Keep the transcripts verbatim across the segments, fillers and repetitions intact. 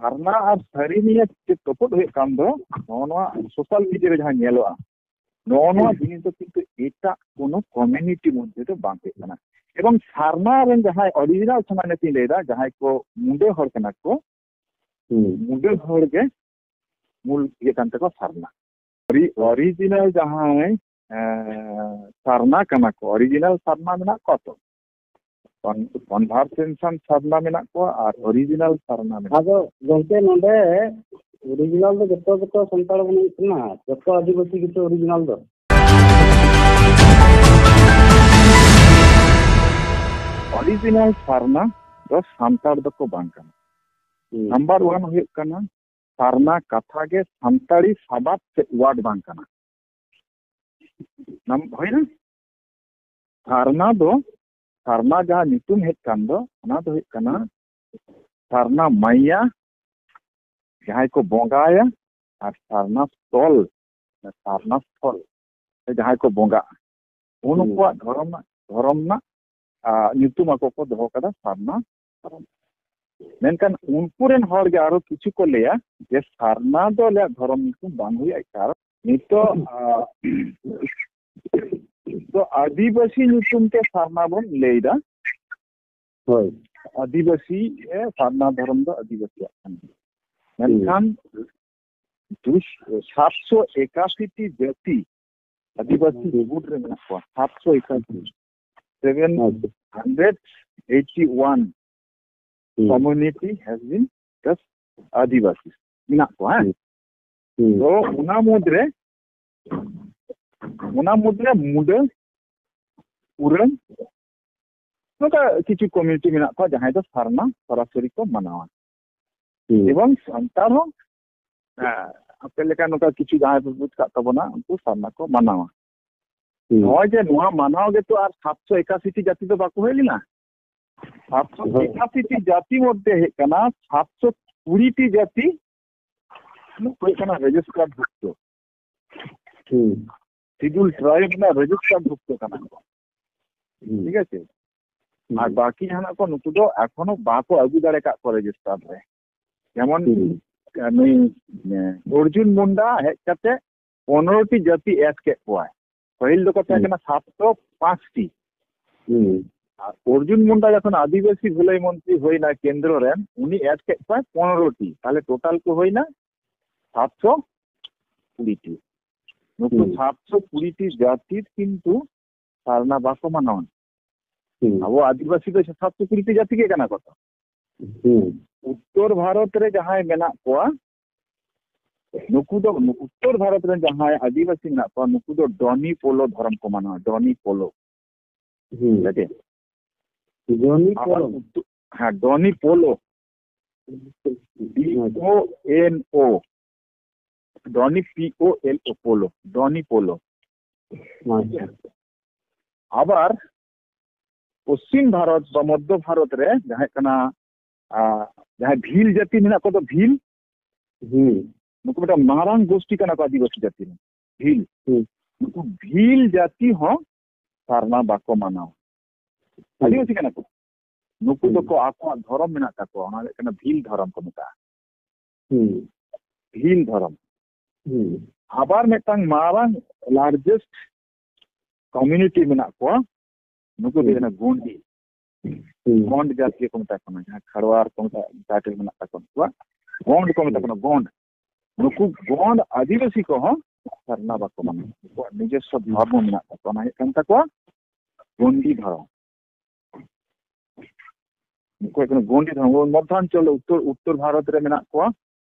ᱥᱟᱨᱱᱟ ᱟᱨ ᱥᱟᱹᱨᱤ ᱱᱤᱭᱮ ᱪᱮᱫ ᱛᱚᱯᱚᱫ ᱦᱩᱭᱩᱜ ᱠᱟᱱ ᱫᱚ, ᱱᱚᱜᱼᱚ ᱱᱚᱣᱟ ᱥᱳᱥᱟᱞ ᱢᱤᱰᱤᱭᱟ ᱨᱮ ᱡᱟᱦᱟᱸ ᱧᱮᱞᱚᱜᱼᱟ, ᱱᱚᱜᱼᱚ ᱱᱚᱣᱟ ᱦᱩᱸ᱾ ᱡᱤᱱᱤᱥ ᱫᱚ ᱠᱤᱱᱛᱩ ᱮᱴᱟᱜ ᱠᱳᱱᱳ ᱠᱚᱢᱤᱭᱩᱱᱤᱴᱤ ᱢᱚᱫᱽᱫᱷᱮ ᱫᱚ ᱵᱟᱝ ᱦᱩᱭᱩᱜ ᱠᱟᱱᱟ᱾ ᱮᱵᱚᱝ ᱥᱟᱨᱱᱟ ᱨᱮᱱ ᱡᱟᱦᱟᱸᱭ ᱚᱨᱤᱡᱤᱱᱟᱞ ᱥᱚᱢᱟᱡᱽ ᱱᱤᱛᱤᱧ ᱞᱟᱹᱭᱫᱟ, ᱡᱟᱦᱟᱸᱭ ᱠᱚ ᱢᱩᱰᱟᱹ ᱦᱚᱲ ᱠᱟᱱᱟ ᱠᱚ, ᱦᱩᱸ᱾ ᱢᱩᱰᱟᱹ ᱦᱚᱲ ᱜᱮ ᱢᱩᱞ ᱤᱭᱟᱹ ᱠᱟᱱ ᱛᱟᱠᱚᱣᱟ ᱥᱟᱨᱱᱟ᱾ ᱚᱨᱤ-, ᱚᱨᱤᱡᱤᱱᱟᱞ ᱡᱟᱦᱟᱸᱭ, ᱮᱸ, ᱥᱟᱨᱱᱟ ᱠᱟᱱᱟ ᱠᱚ, ᱚᱨᱤᱡᱤᱱᱟᱞ ᱥᱟᱨᱱᱟ ᱢᱮᱱᱟᱜ ᱠᱚᱣᱟ ᱛᱚ? ᱠᱚᱱ-, ᱠᱚᱱᱵᱷᱟᱨᱥᱮᱥᱚᱱ ᱥᱟᱨᱱᱟ ᱢᱮᱱᱟᱜ ᱠᱚᱣᱟ ᱟᱨ ᱚᱨᱤᱡᱤᱱᱟᱞ ᱥᱟᱨᱱᱟ ᱢᱮᱱᱟᱜ ᱠᱚᱣᱟ᱾ ᱟᱫᱚ ᱜᱚᱝᱠᱮ, ᱱᱚᱰᱮ ᱚᱨᱤᱡᱤᱱᱟᱞ ᱫᱚ ᱡᱚᱛᱚ ᱜᱮᱛᱚ ᱥᱟᱱᱛᱟᱲ ᱵᱚᱱ ᱦᱩᱭᱩᱜ ᱠᱟᱱᱟ, ᱡᱚᱛᱚ ᱟᱹᱫᱤᱵᱟᱹᱥᱤ ᱜᱮᱛᱚ ᱚᱨᱤᱡᱤᱱᱟᱞ ᱫᱚ᱾ ᱚᱨᱤᱡᱤᱱᱟᱞ ᱥᱟᱨᱱᱟ ᱫᱚ ᱥᱟᱱᱛᱟᱲ ᱫᱚᱠᱚ ᱵᱟᱝ ᱠᱟᱱᱟ᱾ ᱦᱩᱸ᱾ ᱱᱟᱢᱵᱟᱨ ᱚᱣᱟᱱ ᱦᱩᱭᱩᱜ ᱠᱟᱱᱟ, ᱥᱟᱨᱱᱟ ᱠᱟᱛᱷᱟ ᱜᱮ ᱥᱟᱱᱛᱟᱲᱤ ᱥᱟᱵᱟᱫ ᱥᱮ ᱣᱟᱨᱰ ᱵᱟᱝ ᱠᱟᱱᱟ᱾ ᱱᱟᱢ-, ᱦᱩᱭᱱᱟ? ᱥᱟᱨᱱᱟ ᱫᱚ, ᱥᱟᱨᱱᱟ ᱡᱟᱦᱟᱸ ᱧᱩᱛᱩᱢ ᱦᱮᱡ ᱠᱟᱱ ᱫᱚ, ᱚᱱᱟ ᱫᱚ ᱦᱩᱭᱩᱜ ᱠᱟᱱᱟ ᱥᱟᱨᱱᱟ ᱢᱟᱭᱟ, ᱡᱟᱦᱟᱸᱭ ᱠᱚ ᱵᱚᱸᱜᱟᱭᱟ, ᱟᱨ ᱥᱟᱨᱱᱟ ᱥᱛᱚᱞ, ᱥᱟᱨᱱᱟ ᱥᱛᱷᱚᱞ, ᱥᱮ ᱡᱟᱦᱟᱸᱭ ᱠᱚ ᱵᱚᱸᱜᱟᱜᱼᱟ, ᱦᱩᱸ᱾ ᱩᱱᱠᱩᱣᱟᱜ ᱫᱷᱚᱨᱚᱢ ᱨᱮᱱᱟᱜ, ᱫᱷᱚᱨᱚᱢ ᱨᱮᱱᱟᱜ, ᱟ, ᱧᱩᱛᱩᱢ ᱟᱠᱚ ᱠᱚ ᱫᱚᱦᱚ ᱠᱟᱫᱟ ᱥᱟᱨᱱᱟ ᱫᱷᱚᱨᱚᱢ᱾ ᱢᱮᱱᱠᱷᱟᱱ ᱩᱱᱠᱩ ᱨᱮᱱ ᱦᱚᱲ ᱜᱮ ᱟᱨᱚ ᱠᱤᱪᱷᱩ ᱠᱚ ᱞᱟᱹᱭᱟ ᱡᱮ ᱥᱟᱨᱱᱟ ᱫᱚ ᱟᱞᱮᱭᱟᱜ ᱫᱷᱚᱨᱚᱢ ᱧᱩᱛᱩᱢ ᱵᱟᱝ ᱦᱩᱭᱩᱜᱼᱟ, ᱠᱟᱨᱚᱱ ᱱᱤᱛᱚᱜ, ᱟ, ᱫᱚ ᱟᱹᱫᱤᱵᱟᱹᱥᱤ ᱧᱩᱛᱩᱢ ᱛᱮ ᱥᱟᱨᱱᱟ ᱵᱚᱱ ᱞᱟᱹᱭᱫᱟ᱾ ᱦᱳᱭ᱾ ᱟᱹᱫᱤᱵᱟᱹᱥᱤ, ᱮ, ᱥᱟᱨᱱᱟ ᱫᱷᱚᱨᱚᱢ ᱫᱚ ᱟᱹᱫᱤᱵᱟᱹᱥᱤᱭᱟᱜ ᱠᱟᱱᱟ᱾ ᱢᱮᱱᱠᱷᱟᱱ ᱫᱩᱥ-, ᱥᱟᱛᱥᱚ ᱮᱠᱟᱥᱤ ᱴᱤ ᱡᱟᱹᱛᱤ ᱟᱹᱫᱤᱵᱟᱹᱥᱤ ᱦᱩᱸ᱾ ᱜᱩᱴ ᱨᱮ ᱢᱮᱱᱟᱜ ᱠᱚᱣᱟ, ᱥᱟᱛᱥᱚ ᱮᱠᱟᱥᱤ᱾ ᱟᱪᱪᱷᱟ᱾ Seven hundred eighty one ᱦᱩᱸ᱾ Community has been just ᱟᱹᱫᱤᱵᱟᱹᱥᱤ ᱢᱮᱱᱟᱜ ᱠᱚᱣᱟ, ᱦᱮᱸ? ᱦᱩᱸ᱾ ᱛᱚ ᱚᱱᱟ ᱢᱩᱫᱽᱨᱮ, ᱚᱱᱟ ᱢᱩᱫᱽᱨᱮ ᱢᱩᱰᱟᱹ, ᱩᱨᱟᱹᱝ, ᱱᱚᱝᱠᱟ ᱠᱤᱪᱷᱩ ᱠᱚᱢᱤᱭᱩᱱᱤᱴᱤ ᱢᱮᱱᱟᱜ ᱠᱚᱣᱟ ᱡᱟᱦᱟᱸᱭ ᱫᱚ ᱥᱟᱨᱱᱟ ᱥᱚᱨᱟᱥᱚᱨᱤ ᱠᱚ ᱢᱟᱱᱟᱣᱟ᱾ ᱦᱩᱸ᱾ ᱮᱵᱚᱝ ᱥᱟᱱᱛᱟᱲ ᱦᱚᱸ, ᱦᱮᱸ, ᱟᱯᱮ ᱞᱮᱠᱟ ᱱᱚᱝᱠᱟ ᱠᱤᱪᱷᱩ ᱡᱟᱦᱟᱸᱭ ᱯᱮ ᱵᱩᱡᱽ ᱠᱟᱜ ᱛᱟᱵᱚᱱᱟ, ᱩᱱᱠᱩ ᱥᱟᱨᱱᱟ ᱠᱚ ᱢᱟᱱᱟᱣᱟ᱾ ᱦᱩᱸ᱾ ᱱᱚᱜᱼᱚᱭ ᱡᱮ ᱱᱚᱣᱟ ᱢᱟᱱᱟᱣ ᱜᱮᱛᱚ ᱟᱨ ᱥᱟᱛᱥᱚ ᱮᱠᱟᱥᱤ ᱴᱤ ᱡᱟᱹᱛᱤ ᱫᱚ ᱵᱟᱠᱚ ᱦᱮᱡ ᱞᱮᱱᱟ? ᱦᱳᱭ᱾ ᱥᱟᱛᱥᱚ ᱮᱠᱟᱥᱤ ᱴᱤ ᱡᱟᱹᱛᱤ ᱢᱚᱫᱽᱫᱷᱮ ᱦᱮᱡ ᱠᱟᱱᱟ ᱥᱟᱛᱥᱚ ᱠᱩᱲᱤ ᱴᱤ ᱡᱟᱹᱛᱤ, ᱱᱩᱠᱩ ᱦᱩᱭᱩᱜ ᱠᱟᱱᱟ ᱨᱮᱡᱤᱥᱴᱟᱨ ᱵᱷᱩᱠᱛᱚ᱾ ᱦᱩᱸ᱾ ᱥᱤᱰᱩᱞ ᱴᱨᱟᱭᱤᱵᱽ ᱨᱮᱱᱟᱜ ᱨᱮᱡᱤᱥᱴᱟᱨ ᱵᱷᱩᱠᱛᱚ ᱠᱟᱱᱟ ᱠᱚ᱾ ᱦᱩᱸ᱾ ᱴᱷᱤᱠ ᱟᱪᱷᱮ? ᱦᱩᱸ᱾ ᱟᱨ ᱵᱟᱹᱠᱤ ᱡᱟᱦᱟᱱᱟᱜ ᱠᱚ ᱱᱩᱠᱩ ᱫᱚ ᱮᱠᱷᱚᱱᱳ ᱵᱟᱠᱚ ᱟᱹᱜᱩ ᱫᱟᱲᱮ ᱠᱟᱜ ᱠᱚᱣᱟ ᱨᱮᱡᱤᱥᱴᱟᱨ ᱨᱮ᱾ ᱡᱮᱢᱚᱱ ᱦᱩᱸ᱾ ᱱᱩᱭ, ᱮ, ᱚᱨᱡᱩᱱ ᱢᱩᱱᱰᱟ ᱦᱮᱡ ᱠᱟᱛᱮ ᱯᱚᱱᱨᱚ ᱴᱤ ᱡᱟᱹᱛᱤ ᱮᱰ ᱠᱮᱫ ᱠᱚᱣᱟᱭ᱾ ᱯᱟᱹᱦᱤᱞ ᱫᱚᱠᱚ ᱛᱟᱦᱮᱸ ᱦᱩᱸ᱾ ᱠᱟᱱᱟ ᱥᱟᱛᱥᱚ ᱯᱟᱸᱪ ᱴᱤ᱾ ᱦᱩᱸ᱾ ᱟᱨ ᱚᱨᱡᱩᱱ ᱢᱩᱱᱰᱟ ᱡᱚᱠᱷᱚᱱ ᱟᱹᱫᱤᱵᱟᱹᱥᱤ ᱵᱷᱟᱹᱞᱟᱹᱭ ᱢᱚᱱᱛᱨᱤ ᱦᱩᱭᱱᱟ ᱠᱮᱱᱫᱨᱚ ᱨᱮᱱ, ᱩᱱᱤ ᱮᱰ ᱠᱮᱫ ᱠᱚᱣᱟᱭ ᱯᱚᱱᱨᱚ ᱴᱤ᱾ ᱛᱟᱦᱞᱮ ᱴᱳᱴᱟᱞ ᱠᱚ ᱦᱩᱭᱱᱟ ᱥᱟᱛᱥᱚ ᱠᱩᱲᱤ ᱴᱤ᱾ ᱱᱩᱠᱩ ᱦᱩᱸ᱾ ᱥᱟᱛᱥᱚ ᱠᱩᱲᱤ ᱴᱤ ᱡᱟᱹᱛᱤ ᱠᱤᱱᱛᱩ ᱥᱟᱨᱱᱟ ᱵᱟᱠᱚ ᱢᱟᱱᱟᱣᱟ᱾ ᱦᱩᱸ᱾ ᱟᱵᱚ ᱟᱹᱫᱤᱵᱟᱹᱥᱤ ᱫᱚ ᱥᱟᱛᱥᱚ ᱠᱩᱲᱤ ᱴᱤ ᱡᱟᱹᱛᱤ ᱜᱮ ᱠᱟᱱᱟ ᱠᱚ ᱛᱚ᱾ ᱦᱩᱸ᱾ ᱩᱛᱛᱚᱨ ᱵᱷᱟᱨᱚᱛ ᱨᱮ ᱡᱟᱦᱟᱸᱭ ᱢᱮᱱᱟᱜ ᱠᱚᱣᱟ, ᱱᱩᱠᱩ ᱫᱚ, ᱩᱛᱛᱚᱨ ᱵᱷᱟᱨᱚᱛ ᱨᱮᱱ ᱡᱟᱦᱟᱸᱭ ᱟᱹᱫᱤᱵᱟᱹᱥᱤ ᱢᱮᱱᱟᱜ ᱠᱚᱣᱟ, ᱱᱩᱠᱩ ᱫᱚ ᱰᱚᱱᱤ ᱯᱳᱞᱳ ᱫᱷᱚᱨᱚᱢ ᱠᱚ ᱢᱟᱱᱟᱣᱟ, ᱰᱚᱱᱤ ᱯᱳᱞᱳ᱾ ᱦᱩᱸ᱾ ᱴᱷᱤᱠ ᱟᱪᱷᱮ? ᱰᱚᱱᱤ ᱟᱵᱟᱨ ᱯᱳᱞᱳ? ᱩᱛᱛᱚ-, ᱦᱮᱸ, ᱰᱚᱱᱤ ᱯᱳᱞᱳ᱾ ᱟᱪᱪᱷᱟ᱾ ᱯᱤ ᱳ ᱮᱱ ᱳ᱾ ᱰᱚᱱᱤ, ᱯᱤ ᱳ ᱮᱞ ᱳ, ᱯᱳᱞᱳ, ᱰᱚᱱᱤ ᱯᱳᱞᱳ᱾ ᱟᱪᱪᱷᱟ᱾ ᱟᱵᱟᱨ ᱯᱚᱥᱪᱤᱢ ᱵᱷᱟᱨᱚᱛ ᱵᱟ ᱢᱚᱫᱽᱫᱷᱚ ᱵᱷᱟᱨᱚᱛ ᱨᱮ ᱡᱟᱦᱟᱸ ᱠᱟᱱᱟ, ᱟ, ᱡᱟᱦᱟᱸᱭ ᱵᱷᱤᱞ ᱡᱟᱹᱛᱤ ᱢᱮᱱᱟᱜ ᱠᱚᱫᱚ, ᱵᱷᱤᱞ, ᱦᱩᱸ᱾ ᱱᱩᱠᱩ ᱢᱤᱫᱴᱟᱝ ᱢᱟᱨᱟᱝ ᱜᱳᱥᱴᱤ ᱠᱟᱱᱟ ᱠᱚ ᱟᱹᱫᱤᱵᱟᱹᱥᱤ ᱡᱟᱹᱛᱤ ᱨᱮᱱ, ᱵᱷᱤᱞ᱾ ᱦᱩᱸ᱾ ᱱᱩᱠᱩ ᱵᱷᱤᱞ ᱡᱟᱹᱛᱤ ᱦᱚᱸ ᱥᱟᱨᱱᱟ ᱵᱟᱠᱚ ᱢᱟᱱᱟᱣᱟ᱾ ᱦᱩᱸ᱾ ᱟᱹᱫᱤᱵᱟᱹᱥᱤ ᱠᱟᱱᱟ ᱠᱚ᱾ ᱱᱩᱠᱩ ᱦᱩᱸ᱾ ᱫᱚᱠᱚ ᱟᱠᱚᱣᱟᱜ ᱫᱷᱚᱨᱚᱢ ᱢᱮᱱᱟᱜ ᱛᱟᱠᱚᱣᱟ, ᱚᱱᱟ ᱦᱩᱭᱩᱜ ᱠᱟᱱᱟ ᱵᱷᱤᱞ ᱫᱷᱚᱨᱚᱢ ᱠᱚ ᱢᱮᱛᱟᱜᱼᱟ᱾ ᱦᱩᱸ᱾ ᱵᱷᱤᱞ ᱫᱷᱚᱨᱚᱢ᱾ ᱦᱩᱸ᱾ ᱟᱵᱟᱨ ᱢᱤᱫᱴᱟᱝ ᱢᱟᱨᱟᱝ ᱞᱟᱨᱡᱮᱥᱴ ᱠᱚᱢᱤᱭᱩᱱᱤᱴᱤ ᱢᱮᱱᱟᱜ ᱠᱚᱣᱟ, ᱱᱩᱠᱩ ᱫᱚ ᱦᱩᱸ᱾ ᱦᱩᱭᱩᱜ ᱠᱟᱱᱟ ᱜᱳᱱᱰᱤ᱾ ᱦᱩᱸ᱾ ᱜᱚᱸᱰ ᱡᱟᱹᱛᱤ ᱠᱚ ᱢᱮᱛᱟ ᱠᱚ ᱠᱟᱱᱟ, ᱡᱟᱦᱟᱸ ᱠᱷᱟᱲᱣᱟᱨ ᱠᱚ ᱢᱮᱛᱟ, ᱴᱟᱭᱴᱮᱞ ᱢᱮᱱᱟᱜ ᱛᱟᱠᱚᱣᱟ ᱩᱱᱠᱩᱣᱟᱜ, ᱜᱚᱸᱰ ᱠᱚ ᱢᱮᱛᱟ ᱠᱚ ᱠᱟᱱᱟ, ᱜᱚᱸᱰ᱾ ᱱᱩᱠᱩ ᱜᱚᱸᱰ ᱟᱹᱫᱤᱵᱟᱹᱥᱤ ᱠᱚᱦᱚᱸ ᱥᱟᱨᱱᱟ ᱵᱟᱠᱚ ᱢᱟᱱᱟᱣᱟ᱾ ᱩᱱᱠᱩᱣᱟᱜ ᱱᱤᱡᱚᱥᱥᱚ ᱫᱷᱚᱨᱢᱚ ᱢᱮᱱᱟᱜ ᱛᱟᱠᱚᱣᱟ, ᱚᱱᱟ ᱦᱩᱭᱩᱜ ᱠᱟᱱ ᱛᱟᱠᱚᱣᱟ ᱜᱚᱸᱰᱤ ᱫᱷᱚᱨᱚᱢ᱾ ᱱᱩᱠᱩ ᱦᱩᱭᱩᱜ ᱠᱟᱱᱟ ᱜᱚᱸᱰᱤ ᱫᱷᱚᱨᱚᱢ᱾ ᱢᱚᱫᱽᱫᱷᱟᱧᱪᱚᱞ, ᱩᱛᱛᱚᱨ, ᱩᱛᱛᱚᱨ ᱵᱷᱟᱨᱚᱛ ᱨᱮ ᱢᱮᱱᱟᱜ ᱠᱚᱣᱟ,